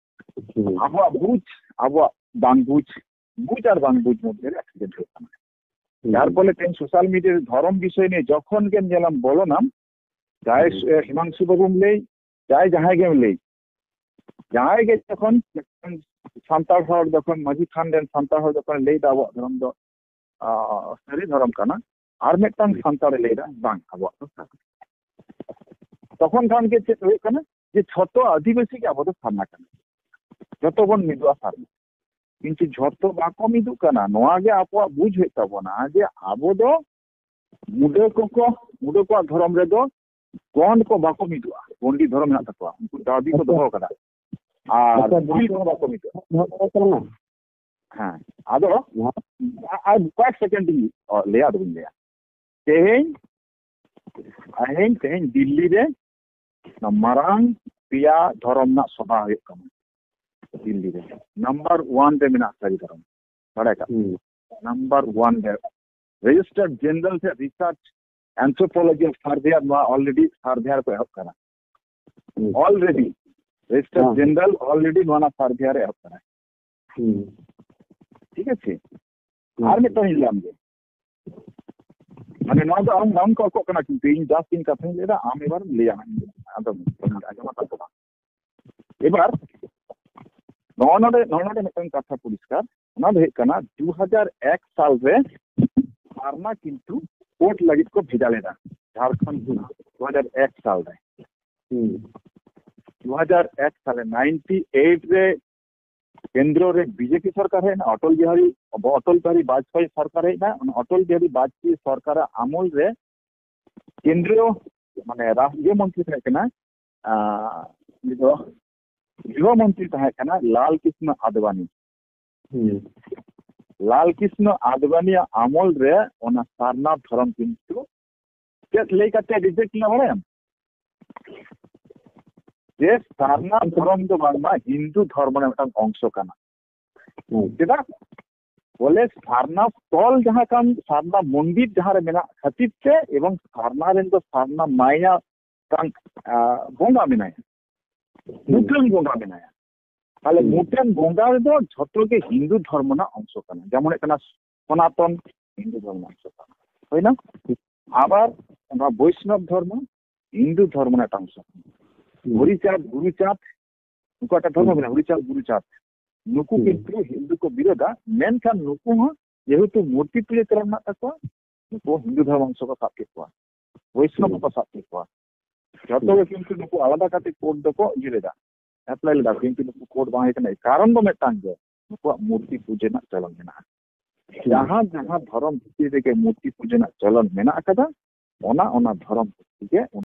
ᱦᱩᱸ᱾ ᱟᱵᱚᱣᱟᱜ ᱵᱩᱡᱽ, ᱟᱵᱚᱣᱟᱜ ᱵᱟᱝ ᱵᱩᱡᱽ, ᱵᱩᱡᱽ ᱟᱨ ᱵᱟᱝ ᱵᱩᱡᱽ ᱢᱚᱫᱽᱫᱷᱮ ᱨᱮ accident ᱦᱩᱭᱩᱜ ᱠᱟᱱᱟ᱾ ᱦᱩᱸ᱾ ᱡᱟᱨ ᱯᱷᱚᱞᱮ ᱛᱮᱦᱮᱧ social media ᱨᱮ ᱫᱷᱚᱨᱚᱢ ᱵᱤᱥᱚᱭ ᱱᱤᱭᱮ ᱡᱚᱠᱷᱚᱱ ᱜᱮᱢ ᱧᱮᱞᱟᱢ ᱵᱚᱞᱚᱱᱟᱢ, ᱡᱟᱦᱟᱸᱭ ᱦᱩᱸ᱾ ᱥᱩ-, ᱦᱤᱢᱟᱝᱥᱩ ᱵᱟᱹᱵᱩᱢ ᱞᱟᱹᱭ, ᱡᱟᱦᱟᱸᱭ ᱡᱟᱦᱟᱸᱭ ᱜᱮᱢ ᱞᱟᱹᱭ, ᱡᱟᱦᱟᱸᱭ ᱜᱮ ᱡᱚᱠᱷᱚᱱ ᱢᱤᱫᱴᱟᱝ ᱥᱟᱱᱛᱟᱲ ᱦᱚᱲ, ᱡᱚᱠᱷᱚᱱ ᱢᱟᱹᱡᱷᱤ ᱛᱷᱟᱱ ᱨᱮᱱ ᱥᱟᱱᱛᱟᱲ ᱦᱚᱲ ᱡᱚᱠᱷᱚᱱ ᱞᱟᱹᱭ ᱫᱟ ᱟᱵᱚᱣᱟᱜ ᱫᱷᱚᱨᱚᱢ ᱫᱚ, ᱟ, ᱥᱟᱹᱨᱤ ᱫᱷᱚᱨᱚᱢ ᱠᱟᱱᱟ, ᱟᱨ ᱢᱤᱫᱴᱟᱝ ᱦᱩᱸ᱾ ᱥᱟᱱᱛᱟᱲᱮ ᱞᱟᱹᱭ ᱫᱟ, "ᱵᱟᱝ, ᱟᱵᱚᱣᱟᱜ ᱫᱚ ᱥᱟᱹᱨᱤ᱾" ᱛᱚᱠᱷᱚᱱ ᱠᱷᱟᱱ ᱜᱮ ᱪᱮᱫ ᱦᱩᱭᱩᱜ ᱠᱟᱱᱟ? ᱡᱮ ᱡᱷᱚᱛᱚ ᱟᱹᱫᱤᱵᱟᱹᱥᱤ ᱜᱮ ᱟᱵᱚ ᱫᱚ ᱥᱟᱨᱱᱟ ᱠᱟᱱᱟ, ᱡᱷᱚᱛᱚ ᱵᱚᱱ ᱢᱤᱫᱚᱜᱼᱟ ᱥᱟᱨᱱᱟ᱾ ᱠᱤᱱᱛᱩ ᱡᱷᱚᱛᱚ ᱵᱟᱠᱚ ᱢᱤᱫᱚᱜ ᱠᱟᱱᱟ᱾ ᱱᱚᱣᱟ ᱜᱮ ᱟᱵᱚᱣᱟᱜ ᱵᱩᱡᱽ ᱦᱩᱭᱩᱜ ᱛᱟᱵᱚᱱᱟ ᱡᱮ ᱟᱵᱚ ᱫᱚ ᱢᱩᱰᱟᱹ ᱠᱚᱠᱚ, ᱢᱩᱰᱟᱹ ᱠᱚᱣᱟᱜ ᱫᱷᱚᱨᱚᱢ ᱨᱮᱫᱚ ᱜᱚᱸᱰ ᱠᱚ ᱵᱟᱠᱚ ᱢᱤᱫᱚᱜᱼᱟ, ᱜᱚᱸᱰᱤ ᱫᱷᱚᱨᱚᱢ ᱢᱮᱱᱟᱜ ᱛᱟᱠᱚᱣᱟ, ᱩᱱᱠᱩ ᱫᱟᱹᱵᱤ ᱠᱚ ᱟᱪᱪᱷᱟ᱾ ᱫᱚᱦᱚ ᱠᱟᱫᱟ᱾ ᱟᱨ ᱟᱪᱪᱷᱟ, ᱵᱷᱩᱞ ᱠᱚᱦᱚᱸ ᱵᱟᱠᱚ ᱢᱤᱫᱚᱜᱼᱟ᱾ ᱱᱚᱣᱟ ᱠᱚ ᱛᱟᱞᱟᱝᱟ᱾ ᱦᱮᱸ, ᱟᱫᱚ ᱦᱮᱸ᱾ ᱟᱨ ᱠᱚᱭᱮᱠ ᱥᱮᱠᱮᱱᱰ ᱤᱧ ᱞᱟᱹᱭᱟ, ᱟᱫᱚ ᱵᱟᱹᱧ ᱞᱟᱹᱭᱟ᱾ ᱛᱮᱦᱮᱧ, ᱛᱮᱦᱮᱧ, ᱛᱮᱦᱮᱧ ᱫᱤᱞᱞᱤ ᱨᱮ ᱚᱱᱟ ᱢᱟᱨᱟᱝ ᱯᱮᱭᱟ ᱫᱷᱚᱨᱚᱢ ᱨᱮᱱᱟᱜ ᱥᱚᱵᱷᱟ ᱦᱩᱭᱩᱜ ᱠᱟᱱᱟ ᱫᱤᱞᱞᱤ ᱨᱮ᱾ ᱱᱟᱢᱵᱟᱨ ᱳᱣᱟᱱ ᱨᱮ ᱢᱮᱱᱟᱜ ᱥᱟᱹᱨᱤ ᱫᱷᱚᱨᱚᱢ, ᱵᱟᱲᱟᱭ ᱠᱟᱜ ᱯᱮ᱾ ᱦᱩᱸ᱾ ᱱᱟᱢᱵᱟᱨ ᱳᱣᱟᱱ ᱨᱮ ᱨᱮᱡᱤᱥᱴᱟᱨ ᱡᱮᱱᱟᱨᱟᱞ ᱥᱮ ᱨᱤᱥᱟᱨᱪ ᱮᱱᱛᱷᱨᱳᱯᱳᱞᱚᱡᱤ ᱥᱟᱨᱵᱷᱮᱭᱟᱨ ᱱᱚᱣᱟ ᱚᱞᱨᱮᱰᱤ ᱥᱟᱨᱵᱷᱮᱭᱟᱨ ᱠᱚ ᱮᱦᱚᱵ ᱠᱟᱱᱟ᱾ ᱦᱩᱸ᱾ ᱚᱞᱨᱮᱰᱤ ᱨᱮᱡᱤᱥᱴᱟᱨ ᱦᱮᱸ᱾ ᱡᱮᱱᱟᱨᱟᱞ ᱚᱞᱨᱮᱰᱤ ᱱᱚᱣᱟ ᱨᱮᱱᱟᱜ ᱥᱟᱨᱵᱷᱮᱭᱟᱨ ᱮ ᱮᱦᱚᱵ ᱠᱟᱱᱟ᱾ ᱦᱩᱸ᱾ ᱴᱷᱤᱠ ᱟᱪᱷᱮ? ᱦᱩᱸ᱾ ᱟᱨ ᱢᱤᱫᱴᱟᱝ ᱤᱧ ᱞᱟᱹᱭᱟᱢ ᱜᱮ᱾ ᱢᱟᱱᱮ ᱱᱚᱣᱟ ᱫᱚ ᱟᱢ ᱵᱟᱢ ᱠᱚᱠᱚᱜ ᱠᱟᱱᱟ, ᱠᱤᱱᱛᱩ ᱤᱧ just ᱤᱧ ᱠᱟᱛᱷᱟᱧ ᱞᱟᱹᱭᱫᱟ, ᱟᱢ ᱮᱵᱟᱨ ᱞᱟᱹᱭᱟ ᱦᱟᱸᱜ, ᱤᱧ ᱟᱸᱡᱚᱢ ᱟᱸᱡᱚᱢ ᱦᱟᱛᱟᱲ ᱠᱚ ᱵᱟᱝ᱾ ᱮᱵᱟᱨ ᱱᱚᱜᱼᱚ ᱱᱚᱰᱮ, ᱱᱚᱜᱼᱚ ᱱᱚᱰᱮ ᱢᱤᱫᱴᱟᱝ ᱠᱟᱛᱷᱟ ᱯᱚᱨᱤᱥᱠᱟᱨ, ᱚᱱᱟ ᱫᱚ ᱦᱩᱭᱩᱜ ᱠᱟᱱᱟ ᱫᱩ ᱦᱟᱡᱟᱨ ᱮᱠ ᱥᱟᱞ ᱨᱮ ᱥᱟᱨᱱᱟ ᱠᱤᱱᱛᱩ ᱠᱳᱰ ᱞᱟᱹᱜᱤᱫ ᱠᱚ ᱵᱷᱮᱡᱟ ᱞᱮᱫᱟ ᱡᱷᱟᱲᱠᱷᱚᱸᱰ ᱠᱷᱚᱱᱟᱜ ᱫᱩ ᱦᱟᱡᱟᱨ ᱮᱠ ᱥᱟᱞ ᱨᱮ᱾ ᱦᱩᱸ᱾ ᱫᱩ ᱦᱟᱡᱟᱨ ᱮᱠ ᱥᱟᱞᱮ, ᱱᱟᱭᱤᱱᱴᱤ ᱮᱭᱤᱴ ᱨᱮ ᱠᱮᱱᱫᱨᱚ ᱨᱮ ᱵᱤᱡᱮᱯᱤ ᱥᱚᱨᱠᱟᱨ ᱦᱮᱡ ᱮᱱᱟ, ᱚᱴᱚᱞ ᱵᱤᱦᱟᱨᱤ, ᱚᱴᱚᱞ ᱵᱤᱦᱟᱨᱤ ᱵᱟᱡᱽᱯᱮᱭᱤ ᱥᱚᱨᱠᱟᱨ ᱦᱮᱡ ᱮᱱᱟ᱾ ᱚᱱᱟ ᱚᱴᱚᱞ ᱵᱤᱦᱟᱨᱤ ᱵᱟᱡᱽᱯᱮᱭᱤ ᱥᱚᱨᱠᱟᱨᱟᱜ ᱟᱢᱚᱞ ᱨᱮ ᱠᱮᱱᱫᱨᱤᱭᱚ, ᱢᱟᱱᱮ, ᱨᱟᱥᱴᱨᱤᱭᱚ ᱢᱚᱱᱛᱨᱤ ᱛᱟᱦᱮᱸ ᱠᱟᱱᱟ, ᱟᱸ, ᱩᱱᱤ ᱫᱚ ᱜᱨᱤᱦᱚ ᱢᱚᱱᱛᱨᱤ ᱛᱟᱦᱮᱸ ᱠᱟᱱᱟ ᱞᱟᱞ ᱠᱨᱤᱥᱱᱚ ᱟᱫᱣᱟᱱᱤ᱾ ᱦᱩᱸ᱾ ᱞᱟᱞ ᱠᱨᱤᱥᱱᱚ ᱟᱫᱣᱟᱱᱤᱭᱟᱜ ᱟᱢᱚᱞ ᱨᱮ ᱚᱱᱟ ᱥᱟᱨᱱᱟ ᱫᱷᱚᱨᱚᱢ ᱠᱤᱱᱛᱩ ᱪᱮᱫ ᱞᱟᱹᱭ ᱠᱟᱛᱮ ᱨᱤᱡᱮᱠᱴ ᱞᱮᱱᱟ ᱵᱟᱲᱟᱭᱟᱢ? ᱡᱮ ᱥᱟᱨᱱᱟ ᱫᱷᱚᱨᱚᱢ ᱫᱚ ᱵᱟᱝᱢᱟ ᱦᱤᱱᱫᱩ ᱫᱷᱚᱨᱢᱚ ᱨᱮᱱᱟᱜ ᱢᱤᱫᱴᱟᱝ ᱚᱝᱥᱚ ᱠᱟᱱᱟ᱾ ᱦᱩᱸ᱾ ᱪᱮᱫᱟᱜ? ᱵᱚᱞᱮ ᱥᱟᱨᱱᱟ ᱛᱚᱞ ᱡᱟᱦᱟᱸ ᱠᱟᱱ, ᱥᱟᱨᱱᱟ ᱢᱚᱱᱫᱤᱨ ᱡᱟᱦᱟᱸ ᱨᱮ ᱢᱮᱱᱟᱜ ᱠᱷᱟᱹᱛᱤᱨ ᱛᱮ, ᱮᱵᱚᱝ ᱥᱟᱨᱱᱟ ᱨᱮᱱ ᱫᱚ ᱥᱟᱨᱱᱟ ᱢᱟᱭᱟ ᱠᱟᱱ, ᱟ, ᱵᱚᱸᱜᱟ ᱢᱮᱱᱟᱭᱟ, ᱦᱩᱸ᱾ ᱢᱩᱴᱷᱟᱹᱱ ᱵᱚᱸᱜᱟ ᱢᱮᱱᱟᱭᱟ᱾ ᱛᱟᱦᱞᱮ ᱦᱩᱸ᱾ ᱢᱩᱴᱷᱟᱹᱱ ᱵᱚᱸᱜᱟ ᱨᱮᱫᱚ ᱡᱷᱚᱛᱚ ᱜᱮ ᱦᱤᱱᱫᱩ ᱫᱷᱚᱨᱢᱚ ᱨᱮᱱᱟᱜ ᱚᱝᱥᱚ ᱠᱟᱱᱟ, ᱡᱮᱢᱚᱱ ᱦᱩᱭᱩᱜ ᱠᱟᱱᱟ ᱥᱚᱱᱟᱛᱚᱱ ᱦᱤᱱᱫᱩ ᱫᱷᱚᱨᱢᱚ ᱨᱮᱱᱟᱜ ᱚᱝᱥᱚ ᱠᱟᱱᱟ, ᱦᱩᱭᱱᱟ? ᱟᱵᱟᱨ ᱚᱱᱟ ᱵᱳᱭᱥᱱᱚᱵ ᱫᱷᱚᱨᱢᱚ ᱦᱤᱱᱫᱩ ᱫᱷᱚᱨᱢᱚ ᱨᱮᱱᱟᱜ ᱢᱤᱫᱴᱟᱝ ᱚᱝᱥᱚ ᱠᱟᱱᱟ᱾ ᱦᱩᱸ᱾ ᱦᱚᱨᱤᱪᱟᱸᱫ, ᱜᱩᱨᱩᱪᱟᱸᱫ, ᱩᱱᱠᱩ ᱮᱴᱟᱜ ᱫᱷᱚᱨᱢᱚ ᱦᱩᱸ᱾ ᱢᱮᱱᱟᱜᱼᱟ, ᱦᱚᱨᱤᱪᱟᱸᱫ, ᱜᱩᱨᱩᱪᱟᱸᱫ, ᱱᱩᱠᱩ ᱦᱩᱸ᱾ ᱠᱤᱱᱛᱩ ᱦᱤᱱᱫᱩ ᱠᱚ ᱵᱤᱨᱳᱫᱟ, ᱢᱮᱱᱠᱷᱟᱱ ᱱᱩᱠᱩ ᱦᱚᱸ ᱡᱮᱦᱮᱛᱩ ᱢᱩᱨᱛᱤ ᱯᱩᱡᱟᱹ ᱪᱟᱞᱟᱣ ᱢᱮᱱᱟᱜ ᱛᱟᱠᱚᱣᱟ, ᱱᱩᱠᱩ ᱦᱤᱱᱫᱩ ᱫᱷᱚᱨᱢᱚ ᱚᱝᱥᱚ ᱠᱚ ᱥᱟᱵ ᱠᱮᱫ ᱠᱚᱣᱟ, ᱵᱳᱭᱥᱱᱚᱵ ᱦᱩᱸ᱾ ᱠᱚ ᱥᱟᱵ ᱠᱮᱫ ᱠᱚᱣᱟ᱾ ᱡᱷᱚᱛᱚ ᱦᱩᱸ᱾ ᱜᱮ ᱠᱤᱱᱛᱩ ᱱᱩᱠᱩ ᱟᱞᱟᱫᱟ ᱠᱟᱛᱮ ᱠᱳᱰ ᱫᱚᱠᱚ ᱤᱭᱟᱹ ᱞᱮᱫᱟ, ᱮᱯᱞᱟᱭ ᱞᱮᱫᱟ, ᱠᱤᱱᱛᱩ ᱱᱩᱠᱩ ᱠᱳᱰ ᱵᱟᱝ ᱦᱩᱭ ᱠᱟᱱᱟ᱾ ᱠᱟᱨᱚᱱ ᱫᱚ ᱢᱤᱫᱴᱟᱝ ᱜᱮ, ᱱᱩᱠᱩᱣᱟᱜ ᱢᱩᱨᱛᱤ ᱯᱩᱡᱟᱹ ᱨᱮᱱᱟᱜ ᱪᱚᱞᱚᱱ ᱢᱮᱱᱟᱜᱼᱟ᱾ ᱦᱩᱸ᱾ ᱡᱟᱦᱟᱸ ᱡᱟᱦᱟᱸ ᱫᱷᱚᱨᱚᱢ ᱵᱷᱤᱛᱤᱨ ᱨᱮᱜᱮ ᱢᱩᱨᱛᱤ ᱯᱩᱡᱟᱹ ᱨᱮᱱᱟᱜ ᱪᱚᱞᱚᱱ ᱢᱮᱱᱟᱜ ᱟᱠᱟᱫᱟ, ᱚᱱᱟ ᱚᱱᱟ ᱫᱷᱚᱨᱚᱢ ᱵᱷᱤᱛᱤᱨ ᱜᱮ